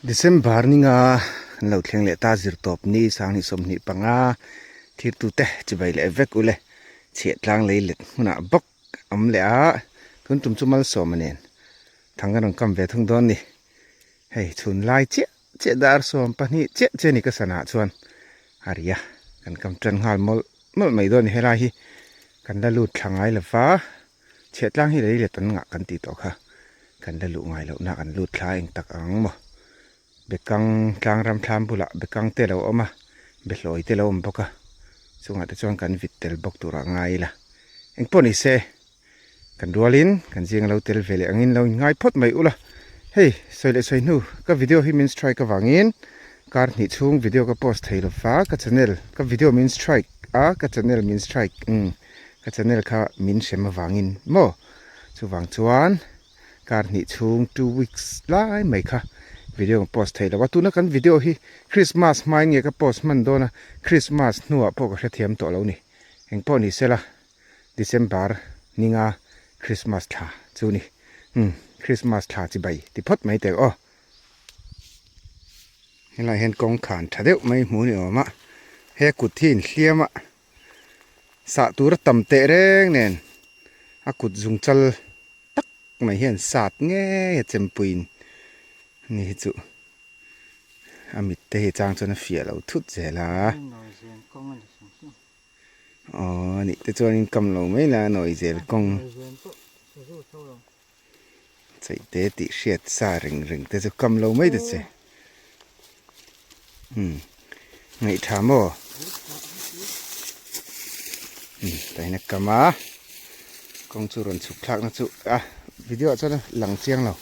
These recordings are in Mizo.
December ninga kan lo thleng leh ta zirtawp ni sanghnih 25 thirtute chibai leh vek ule chhiah tlang lei let hmunah bawk awm leh a tun tum chu malsawma nen thang kan rawn kam ve thung dawn ni hei chhun lai chiah chiah dar 12 chiah chiah ni ka sana chuan a ri a kan kam tan nghal mawlh mawlh mai dawn ni helai hi kan la lut thla ngai lova chhiah tlang hi lei let an ngah kan tih tawh kha kan la luh ngai loh na kan lut thla eng tak ang maw bekang tlang ram thlam bulah bekang te alo awm a behlawi te alo awm bawk a chungah te chuan kan vit tel bawk turah ngai ila engpawh ni se kan rualin kan zing alo tel ve leh angin lo inngai phawt mai ula hei sawi leh sawi hnu ka video hi min strike avangin kar hnih chhung video ka post thei lova ka channel ka video min strike a ka channel min strike umm ka channel kha min hrem avangin maw chuvang chuan kar hnih chhung two weeks lai mai kha video ka post thei lova tuna kan video hi Christmas hmain nge ka post hman dawn a Christmas hnuah pawh ka hrethiam tawh lo ni engpawh ni sela. December ninga Christmas thla chu ni. Umm Christmas thla chi bai ti phawt mai teh aw. Helai hian kawng khan tha deuh mai hmu ni awm a, he kut hi inhliam a sah tur a tam teh reng nen a kut zung chal tak mai hian sat ngei a chempuiin ani hi chu a mit te hi chang chuan a fiah lo thut zel a. Aw anih te chuanin kam lo mai la nawi zel kawng chaih te tih hriat sa reng reng te chu kam lo mai ta che umm ngaih tha maw umm tah hian a kam a kawng chu rawn chhuk thlak na chu a video ah chuan a lang chiang lo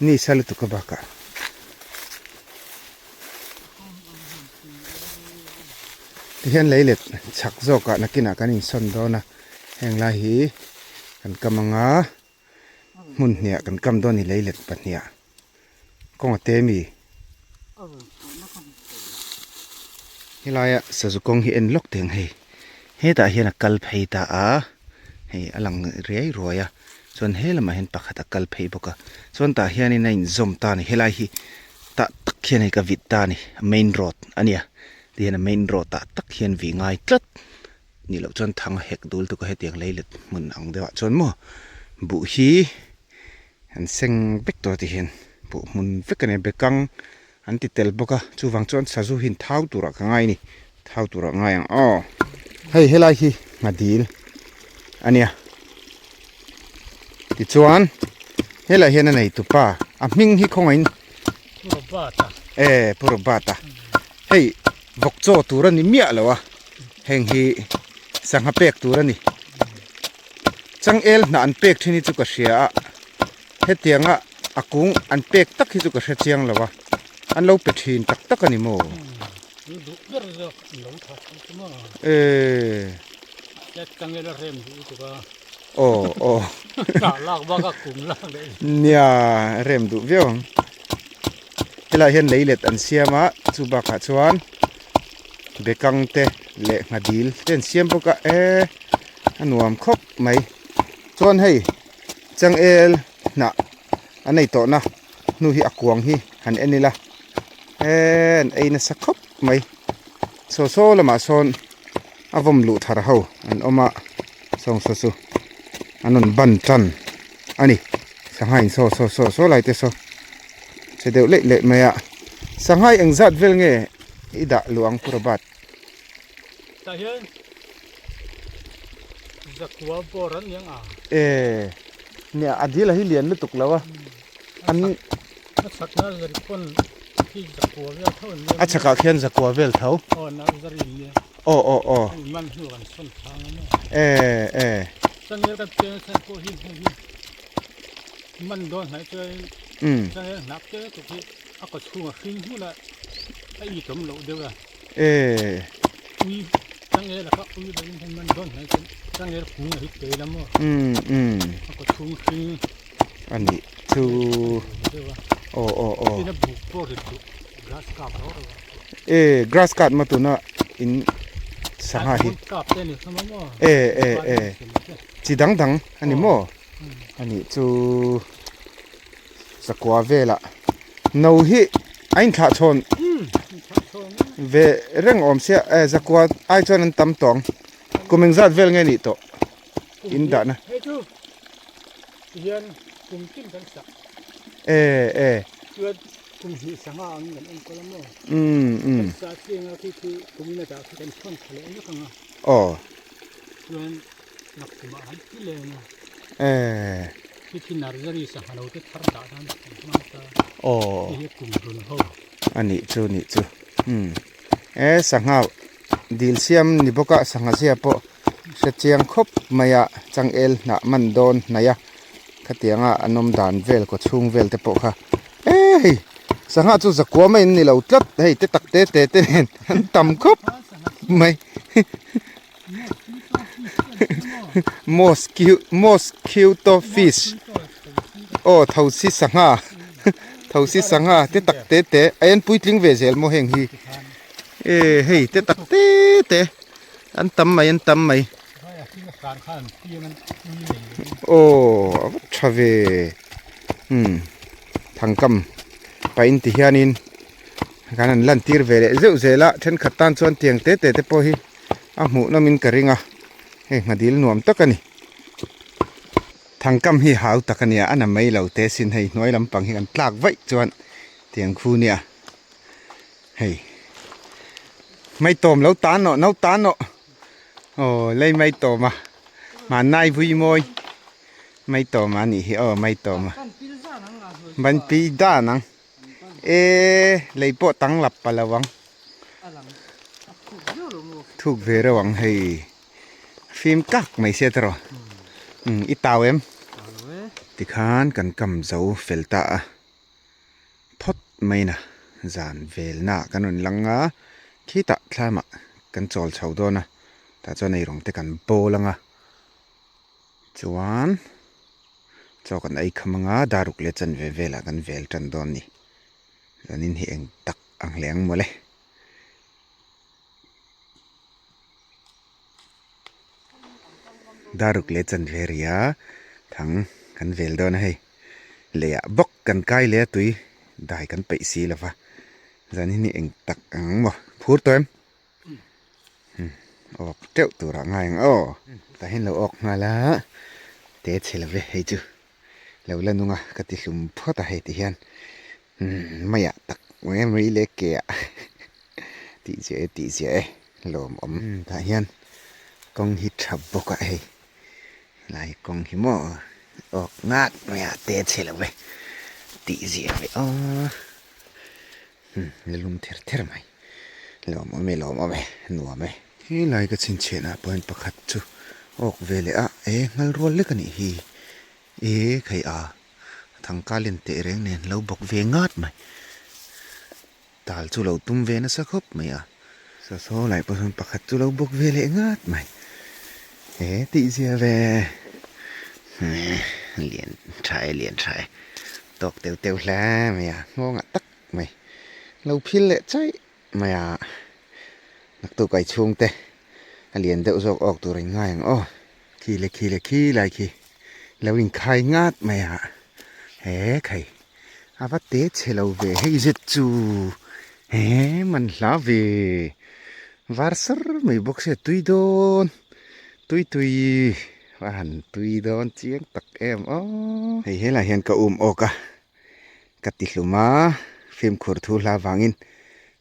ni sa lutuk a bakah. Tihian lei let chhak zawkah nakinah kan insawn dawn a heng lai hi kan kam anga hmun hniah kan kam dawn a ni lei let pahniah kawng a te mi helaia sazu kawng hi en lawk teh ang hei hetah hian a kal phei ta a hei a lang riai ruai a chuan he lamah hian pakhat a kal phei bawk a chuan tah hianin a inzawm ta a ni helai hi tah tak hian hei ka vit ta a ni main road a nia tihian a main road ah tak hian vih ngai tlat nih loh chuan thang a hek dul tuk a hetiang lei let hmun ang deuh ah chuan maw buh hi an seng vek tawh a tihian buh hmun vek a ni a bekang an ti tel bawk a chuvang chuan sazu hi thau turah ka ngai a ni thau turah ngai ang aw hei helai hi nghadil a nia tichuan helai hian a nei tupa a hming hi khawngaihin e pu Robert a hei vawk chaw tur a ni miah lo a heng hi sangha pek tur a ni changel hnah an pek thin hi chu ka hria a hetianga a kung an pek tak hi chu ka hre chiang lo a an lo pe thin tak tak a ni maw e aw aw nia rem duh viau ang helai hian lei let an siam a chu bakah chuan bekang te leh nghadil te an siam bawk a e a nuam khawp mai chuan hei changel hnah a nei tawh na hnu hi a kuang hi han en ila eee an ei nasa khawp mai saw saw lamah sawn a vawm luh thar ho an awm a sawng saw chu an rawn ban tan a ni sangha in saw saw saw saw lai te saw che deuh leih leih mai a sangha hi engzat vel nge i dah luh ang pu Robert. Tah hian zakua bawr an niang a. E nia a dil a hi lian lutuk lo a an a chhakna zari pawn khi zakua vel tho an nia a chhakah khian zakua vel tho aw na zari an nia aw aw aw an man hnu an sawn thang a maw e e changel kan cheng chhan pawh hi hei hi man dawn hnaih chuan changel hnap te tuk hi a kaw chhung a hring hmun a a itawm loh deuh a. E. Ui changel kha ui lo in hei man dawn hnai chuan changel kung a hi pe ila maw. Um um. A kaw chhung hring. A nih chu. Aw aw aw. Ina buk pawh ri duh grass cup ro ro. E grass cut ma tuna in sangha hi. Cup te ni thama maw. E e e. Chi dang dang ani maw. A nih chu. Zakua velah no hi. A inthlah chhawn ve reng awm sia e zakua ai chuan an tam tawh ang kum engzat vel nge nih tawh in dahna. Hei chu tihian kum tin kan sak. E e. Chuan kum hnih sangha angin kan enkawl a maw. Um um. Kan sa chiang a khi khi kum in a dah khi kan thawn thla leh vek ang a. Aw. Chuan nakkumah han ti leng a. E. Khi khi nursery sangha lo te thar dah nan kan hmang ta. Aw. Khi hi kum hlun ho. A nih chu nih chu. Um. E sangha dil siam ni bawk a sangha zia pawh hre chiang khawp mai a changel hnah man dawn hnaih a khatianga an awm dan vel kaw chhung vel te pawh kha e hei sangha chu zakua mai an ni lo tlat hei te tak te te te nen an tam khawp mai mosquito fish aw thosi sangha thosi sangha te tak te te a en puitling ve zel maw heng hi e hei te tak te te. An tam mai an tam mai. Aw a va tha ve umm thangkam pahin ti hianin kan han lan tir ve leh zeuh zel a thenkhat tan chuan tiang te te te pawh hi a hmuh nawmin ka ring a hei nghadil nuam tak a ni. Thangkam hi hau tak a nia a na mai lo te sin hei hnuai lampang hi kan tlak vaih chuan tiang khu nia. Hei mai tawm lo tan nawh no tan nawh aw lei mai tawm a hmanlai vui mawi mai tawm a nih hi aw mai tawm a ban pi dan ang e lei pawh tang lap pa lo ang thuk ve reuh ang hei fim kak mai sia tawh i tau em tikhan kan kam zo fel ta a. Phawt mai na zan velna kan rawn lang a, khitah thlamah kan chawl chho dawn a, tah chuan eirawng te kan bawl ang a, chuan chaw kan ei kham ang a, daruk leh chanve velah kan vel tan dawn a ni, zanin hi eng tak ang hle ang mawle. Daruk leh chanve ria thang kan vel dawn a hei. Leiah bawk kan kai leh a tui dai kan peih si lo va, zan hi ni eng tak ang maw phur tawh em? Awk teuh turah ngai ang aw. Tah hian lo awk nghal a, te chhe lo ve hei chu lo la nung a ka ti hlum phawt a hei ti hian maiah tak mai mai leh ke ah tih ziah e tih ziah e lawmawm. Tah hian kawng hi tha bawk a hei. Helai kawng hi maw awk ngak mai a te chhe lo ve tih zia ve aw hmm la lum ther ther mai lawm awm e lawm awm e nuam e. Helai ka chhinchhiah ah pawhin pakhat chu awk ve leh a e nghal rual lek a nih hi e khai a thangka len teh reng nen lo bawk ve ngat mai. Tal chu lo tum ve nasa khawp mai a. Sa saw lai pawh chuan pakhat chu lo bawk ve leh ngat mai. He tih zia ve. Lian tha e lian tha e. Tawk teu teu hle mai a. Nghawngah tak mai. Lo phil leh chaih mai a. Naktuk ai chhungte a lian deuh zawk awk tur in ngai ang aw. Khi le khi le khi lai khi lo inkhai ngat mai a. He khai. A va te chhe lo ve hei zet chu he man hla ve var sar mai bawk sia tui dawn tui tui va han tui dawn chiang tak em aw hei helai hian ka um awk a ka ti hlum a fimkhur thu hla vangin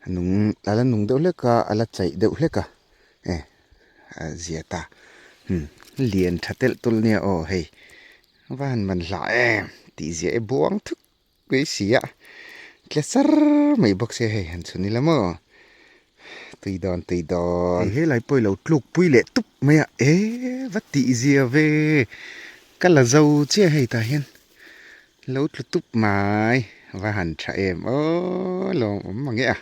a nung a la nung deuh hlek a a la chaih deuh hlek a e a zia ta hmm lian tha telh tulh nia aw hei. Va han man hlah em tih ziah e buang thuk mai si a tle sar mai bawk sia hei han chhun ila maw tui dawn tui dawn hei helai pawh i lo tluk pui leh tup mai a e va tih zia ve ka la zo chiah hei tah hian lo tlu tup mai va han tha em aw lawmawm mange a.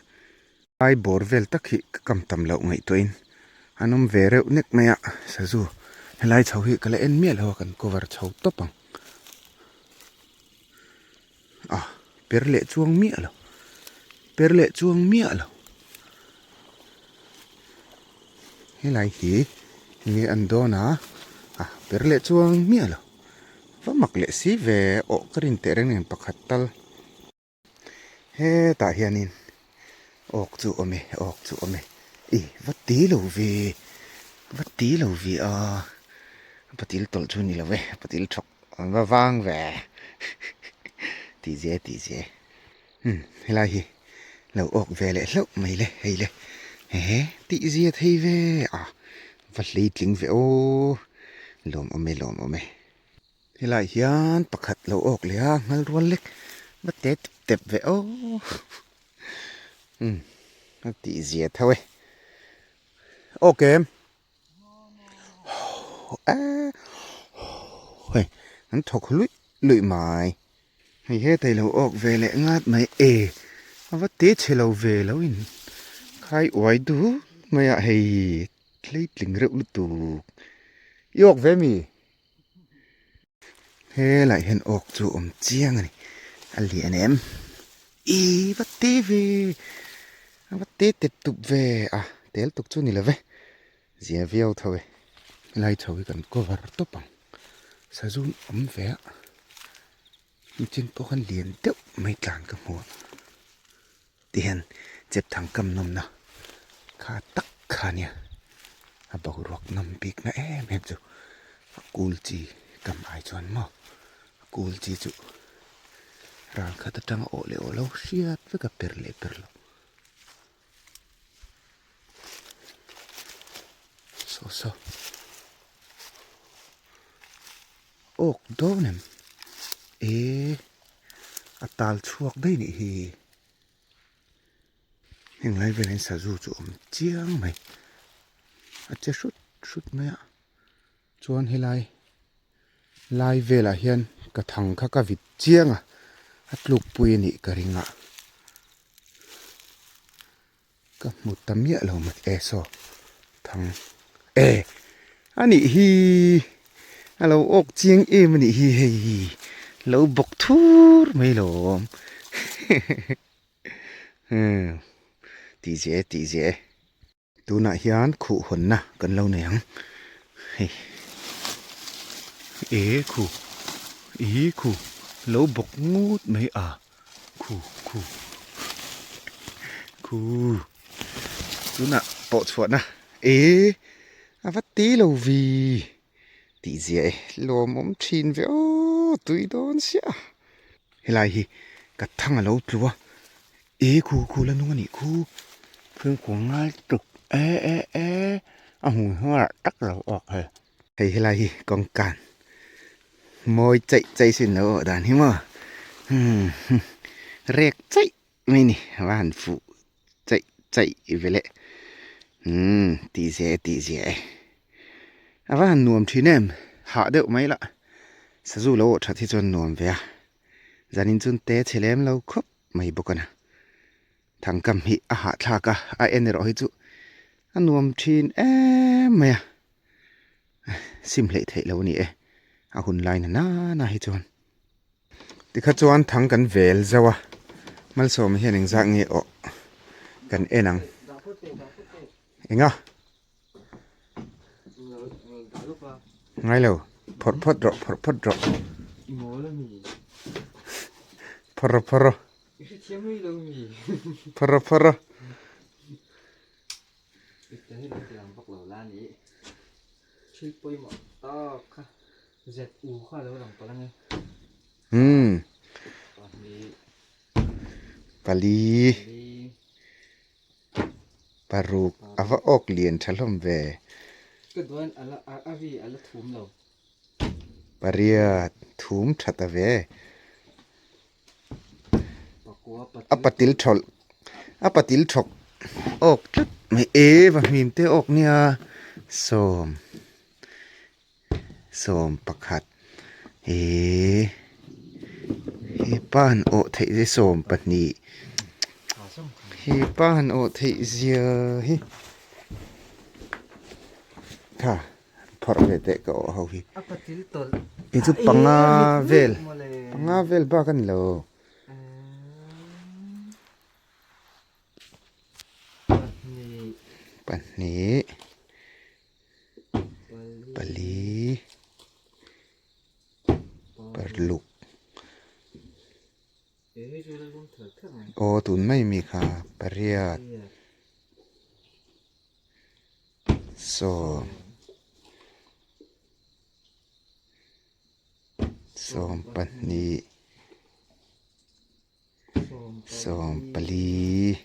Ai bawr vel tak hi ka kam tam loh ngaihtuahin an awm ve reuh nek mai a, sazu helai chho hi ka la en miah lo a kan cover chho tawp ang. Ah per leh chuang miah lo, per leh chuang miah lo. Helai hi enge an dawn a, ah per leh chuang miah lo. Va mak leh si ve awh ka rin teh reng nen pakhat tal. Hetah hianin awk chu awm e, awk chu awm e. I va ti lo ve, va ti lo ve a, patil tawlh chu ni lo e, patil thawk an va vang ve tih zia tih zia. Umm helai hi lo awk ve leh hlauh mai le hei le he tih zia thei ve a, va hleitling ve aw, lawmawm e lawmawm e. Helai hian pakhat lo awk leh a ngal rual lek va te tep tep ve aw umm a tih zia tho e awk em hei an thawk luih luih mai hei hetah ilo awk ve leh ngat mai e a va te chhe lo ve lo in khai uai duh mai a hei hleitling reuh lutuk i awk ve mi. Helaiah hian awk chu awm chiang a ni a lian em ih va te ve a va te tep tup ve a tel tuk chu ni lo ve zia viau tho e helai chho hi kan cover tawp ang sazu awm ve a nichin pawh khan lian deuh mai tlan ka hmu a tihian chep thang kam nawmna kha tak kha nia a boruak nawm bik na em em chu a kul chi kam ai chuan maw a kul chi chu ral khat atanga awh leh awh lo hriat vek a per leh per lo saw saw awk dawn em ehh a tal chhuak daih nih hi heng lai velah hian sazu chu a awm chiang mai a che hrut hrut mai a chuan helai lai velah hian ka thang kha ka vit chiang a a tluk pui a nih ka ring a Ka hmu ta miah lo mai e saw thang e a nih hi a lo awk chiang em a nih hi hei hi lo bawk thur mai lawm tih zia e tih zia e tunah hian khuh hawnna kan lo nei ang hei e khu i khu lo bawk ngut mai a. Khu khu khu tunah pawh chhuahna e a va ti lo vi tih zia e lawmawm thin ve aw tui dawn sia helai hi ka thang a lo tlu a e khu khu la nung a nih khu fimkhur ngai tuk e e e a hmui hnuaiah tak lo awk hei. Hei helai hi kawngkan mawi chaih chaih sin lo awh dan hi maw umm rek chaih mai ni a han fuh chaih chaih ve leh umm tih zia e tih zia e a va han nuam thin em hah deuh mai lah sazu lo awh that hi chuan nuam ve a zanin chu te chhe lem lo khawp mai bawk a na thangkam hi a hahthlak a a en erawh hi chu a nuam thin em mai a. Sim hleih theih lo a ni e, a hun lai na nana hi chuan. Tikha chuan thang kan vel zauh a, Malsawma hian engzah nge aw kan en ang. Enga? Ngai lo, phawrh phawt rawh, phawrh phawt rawh. Phawrh rawh, phawrh rawh. Phawrh rawh, phawrh rawh. Umm pali paruk a va awk lian tha hlawm ve pariat thum tha ta ve. A patil thawlh a patil thawk awk tlat mai e va hmim te awk nia sawm sawm pakhat ehh hepa han awh theih zia sawm pahnih hepa han awh theih zia hi tha. Phawrh ve teh ka awh ho hi. Kei chu panga vel panga vel bak a ni lo. Pahnih pali paruk. Aw tun mai mi kha pariat sawm sawmpahnih sawmpali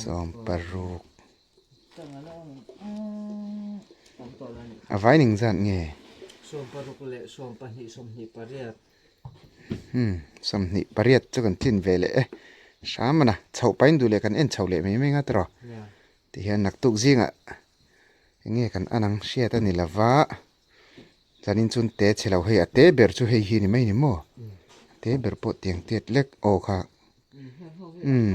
sawmparuk a vai ning zat nge hmm sawmhnih pariat chu kan tlin ve leh e hram a na chhoh pahin duh leh kan en chho leh mai mai ang a tiraw tihian naktuk zingah eng nge kan an ang hriat a ni lova. Zanin chuan te chhe lo hei a te ber chu hei hi ni mai ni maw a te ber pawh tiang tiat lek aw kha umm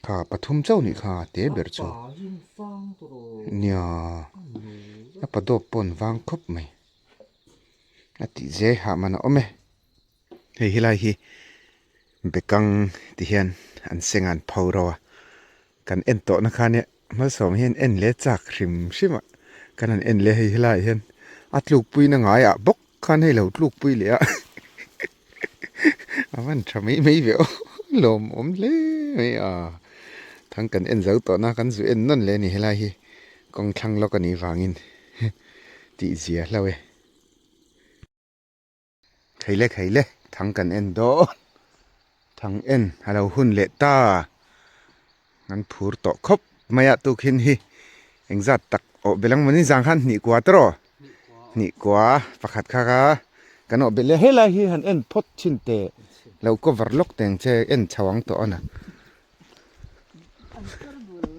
kha pathum chauh nih kha a te ber chu nia a pa dawp pawh an vang khawp mai a tih zeh hah man a awm e hei helai hi bekang ti hian an seng a an pho ro a Kan en tawhna khan e hmalsawm hian en leh chak hrim hrim a, kan han en leh hei helaiah hian a tlukpuina ngaiah bawk khan hei lo tlukpui leh a a van tha mai mai ve aw lawmawm hle mai a thang kan en zo tawhna kan zu en nawn leh a ni helai hi kawng thlang lawk a nih vangin tih zia hlo e. Kheile kheile thang kan en dawn thang en a lo hun leh ta an phur tawh khawp mai a tukhin hi engzat tak awh belh ang mawni zang khan hnih kua te rawh hnih kua pakhat kha kha kan awh belh leh helai hi han en phawt thin teh lo cover lawk teng che en chho ang tawh a na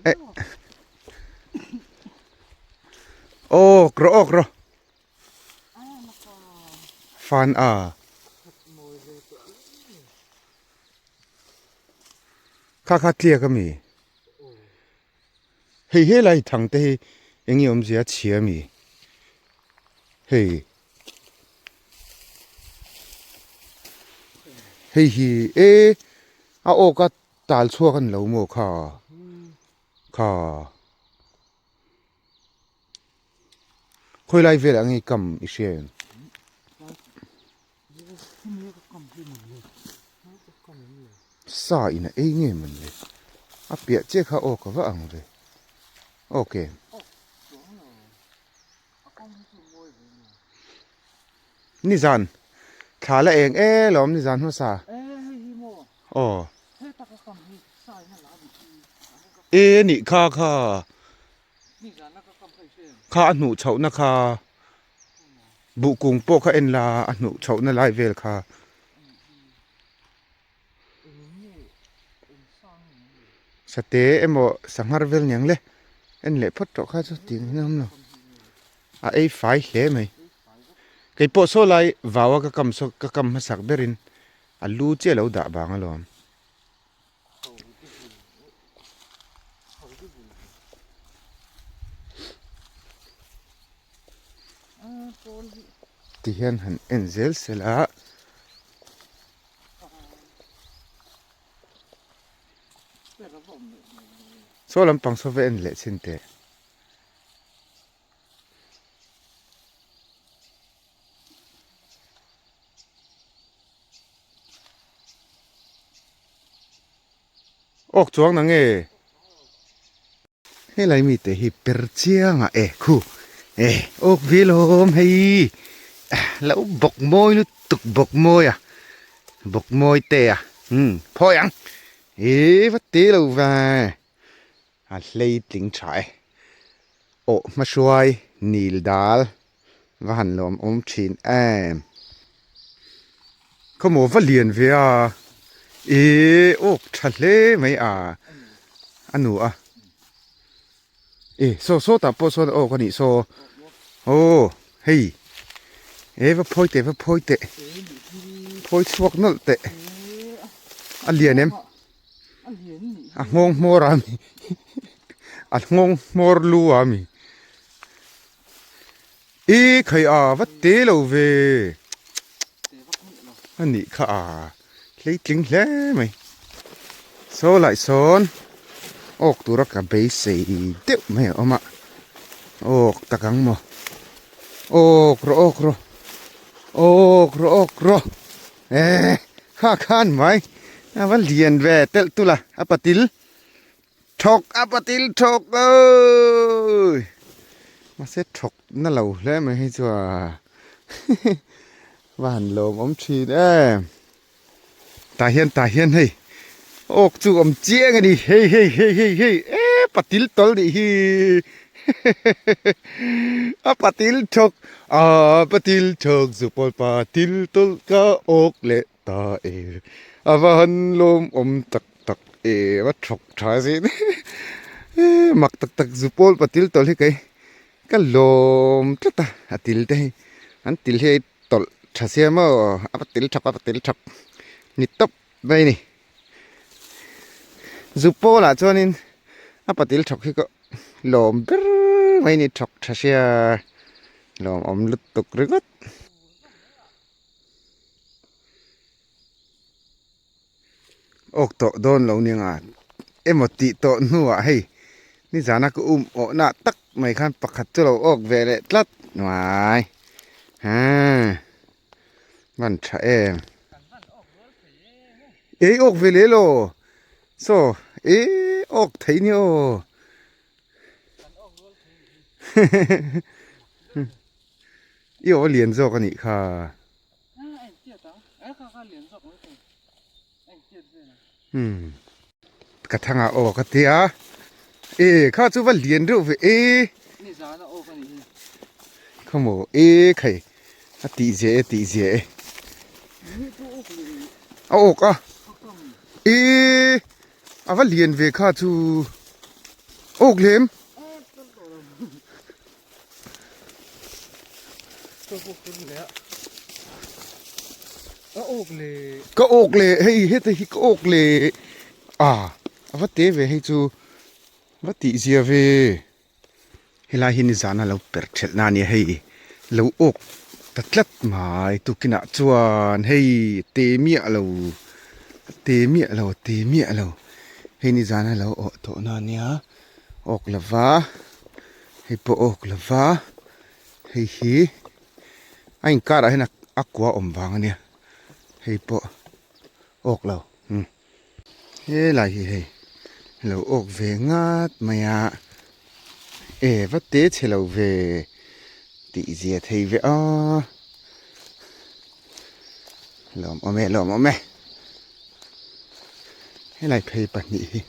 eh awk rawh awk rawh. Fan a kha kha tliak a mi hei helai thang te hi eng nge awmzia a chhia a mi hei hei hi e a awk a tal chhuak a ni lo maw kha kha. Khawi lai velah nge kam i hria em? Sa in a ei nge man le? A piah chiah kha aw ka va ang ve. Okay. Nizan thla la eng e lawm nizan hmasa. Aw. E nih kha kha. Kha a hnuh chhohna kha buh kung pawh kha en la a hnuh chhohna lai vel kha. Sate emaw sanghar vel niang le en leh phawt tawh kha chu tih ang hian a awm lo a ei fai hle mai kei pawh saw lai vau a ka kam saw ka kam hmasak berin a lu chiah lo dah vang alawm. Ti hian han en zel sela. Saw lampang saw va en leh chhin teh. Awk chuang na nge? Helai mite hi per chiang ah e khu e awk vil awm hei lo bawk mawi lutuk bawk mawi a bawk mawi te a umm phawi ang e va te lo ve a hlei tling tha e awh hmahruai nil dal va han lawm awm thin em khawmaw va lian ve a ihh awk tha hle mai a a nu a e saw saw tah pawh sawn awk a nih saw aw hei e va phawi teh va phawi teh phawi chhuak nawlh teh a lian em a nghawng hmawr a mi a nghawng hmawr lu a mi. I khai a va te lo ve a nih kha a hleitling hle mai saw lai sawn awk tura ka beisei deuh mai a awm a awk tak ang maw awk rawh awk rawh. Awk rawh awk rawh eh kha khan mai a va lian ve telh tulh a a patil thawk a patil thawk awii mahse thawk na lo hle mai hei chu a va han lawmawm thin em. Tah hian tah hian hei awk chu awm chiang a ni hei hei hei hei hei e patil tawlh nih hi a patil thawk a patil thawk zu pawl patil tawlh ka awk leh ta e a va han lawm awm tak tak e a thawk tha zin mak tak tak zu pawl patil tawlh hi kei ka lawm tlat a a til te hi an til hi. Tawlh tha sia maw a va til thap a va til thap ni tawp mai a ni zu pawlah chuanin a patil thawk hi ka lawm ber mai a ni thawk tha sia lawmawm lutuk ringawt. Awk tawh dawn lo nia emaw tih tawh hnuah hei nizana ka um awh nah tak mai khan pakhat chu lo awk ve leh tlat mai haa van tha em ei awk ve leh law saw eh awk thei nia aw i aw lian zawk a nih kha. Ka thangah aw ka ti a e kha chu va lian reuh ve e khawmaw e khai a tih zia e tih zia e a awk a e a va lian ve kha chu awk lem. Ka awk leh hei heta hi ka awk leh a a va te ve hei chu va tih zia ve helai hi nizan a lo per thelh na ania hei lo awk ta tlat mai tukinah chuan hei te miah lo te miah lo te miah lo hei nizan a lo awh tawh na ania. Awk lova hei pawh awk lova hei hi a inkarah hian a kua awm vang a nia hei pawh awk lo umm helai hi hei lo awk ve ngat mai a e va te chhe lo ve tih zia thei ve a lawmawm e lawmawm e helai phei pahnih hi.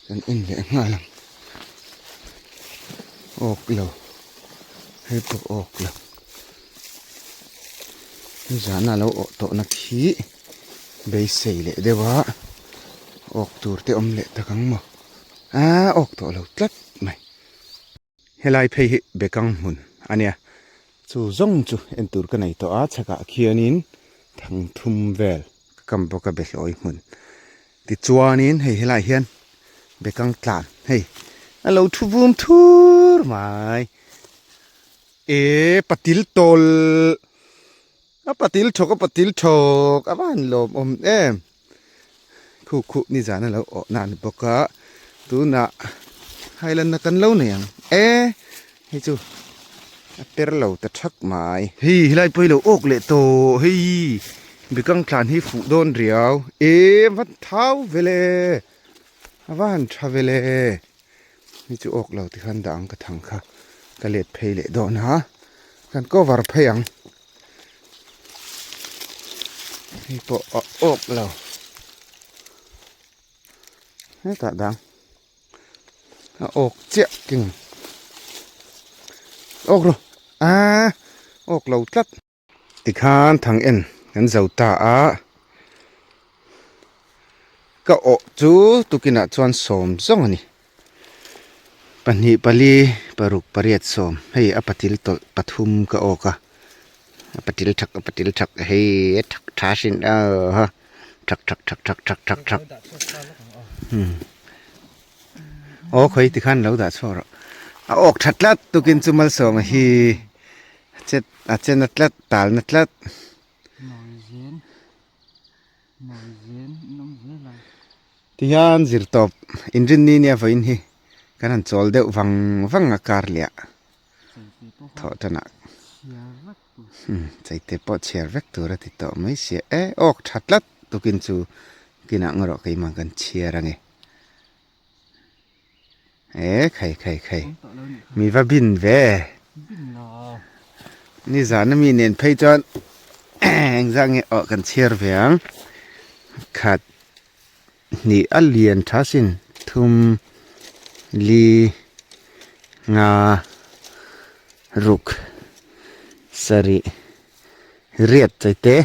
Kan en leh nghal ang. Awk lo. Hei pawh awk lo. Nizana lo awh tawhna khi beisei leh deuh a awk tur te awm leh tak ang maw. Aa awk tawh lo tlat mai. Helai phei hi bekang hmun a nia. Chu zawng chu en tur ka nei tawh a, chhakah khianin thang thum vel ka kam bawk a behlawi hmun. Tichuanin hei helaiah hian bekang tlan hei a lo thu vum thur mai. E patil tawlh a patil thawk a patil thawk a va han lawmawm em. Khu khu nizan a lo awh na a ni bawk a tunah highland na kan lo nei ang e hei chu a per lo ta thak mai. Hei helai pawh hi lo awk leh tawh hei bekang tlan hi fuh dawn riau e va thau vele a va han tha vele hei chu awk lo tikhan dah ang ka thang kha ka let phei leh dawn a kan cover phei ang. Hei pawh a awk lo hetah dang a awk chiah keng awk lo aaa awk lo tlat tikhan thang en kan zo ta a ka awh chu tukinah chuan sawm zawng a ni. Pahnih pali paruk pariat sawm hei a patil tawlh pathum ka awk a a patil thak a patil thak hei a thak tha hrin aw ha thak thak thak thak thak thak thak umm aw khawi tikhan lo dah chhuak rawh a awk tha tlat tukin chu malsawma hi a chet a chen a tlat talna tlat. Tihian zirtawp inrinni nia vawiin hi kan han chawl deuh vang vang a kar liah thawh tanah. Chaite pawh chhiar vek tur a ti tawh mai sia e awk tha tlat tukin chu kinah ngarawh keimah kan chhiar ange e khai khai khai mi va bin ve nizan ami nen phei chuan engzah nge awh kan chhiar ve ang khat hnih a lian tha sin thum li nga ruk sarih riat chaite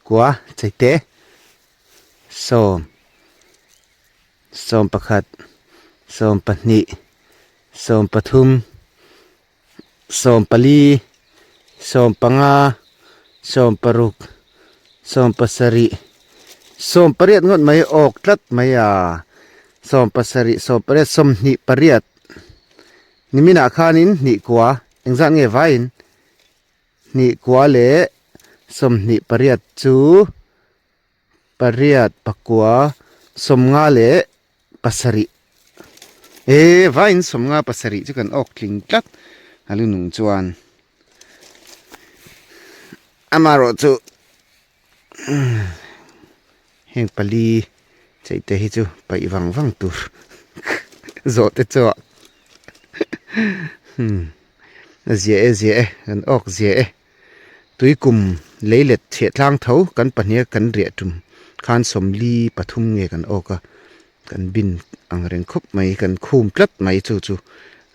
kua chaite sawm sawm pakhat sawm pahnih sawm pathum sawm pali sawm panga sawm paruk sawm pasarih sawm pariat ngawt mai awk tlat mai a sawm pasarih sawm pariat sawmhnih pariat niminah khanin hnih kua engzat nge vaiin hnih kua leh sawmhnih pariat chu Pariat, pakua, sawmnga leh pasarih e vaiin sawmnga pasarih chu kan awk tling tlat a lu nung chuan amaherawh chu heng pali cheih te hi chu paih vang vang tur zawh te chu ah a zia e zia e kan awk zia e. Tuikum leilet chhiah tlang tho kan pahnih a kan riah tum khan sawmli pathum nge kan awk a, kan bin ang reng khawp mai kan khum tlat mai chu chu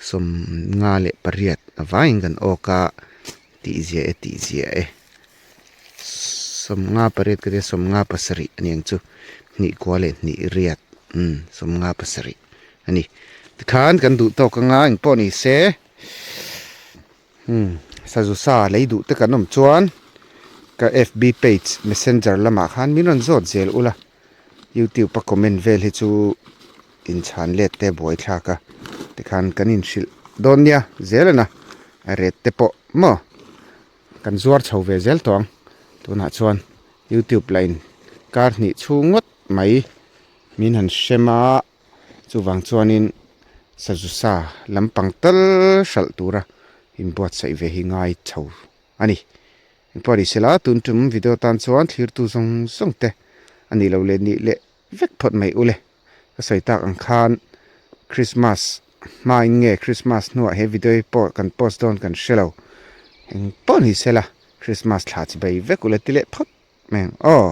sawmnga leh pariat a vaiin kan awk a tih zia e tih zia e sawmnga pariat ka tia sawmnga pasarih a ni ang chu hnih kua leh hnih riat umm sawmnga pasarih a ni tikhan kan duh tawk anga engpawh ni se. Umm sazu sa lei duh te kan awm chuan ka fb page messenger lamah khan min rawn zawt zel ula youtube a comment vel hi chu inchhan let te buai thlak a tikhan kan inhrilh dawn nia zel a na a ret te pawh maw kan zuar chho ve zel tawh ang tunah chuan youtube lah in kar hnih chhung ngawt mai min han hrem a. Chuvang chuanin sazu sa lampang tal hralh tura inbuatsaih ve hi ngai chho a ni. Engpawh ni sela tun tum video tan chuan thlirtu zawng zawng te a nih loh leh nih leh vek phawt mai ule. Ka sawi tak ang khan Christmas hmain nge Christmas hnuah he video hi pawh kan post dawn kan hre lo. Engpawh ni sela Christmas thla chi bai vek ule ti leh phawt mai ang aw.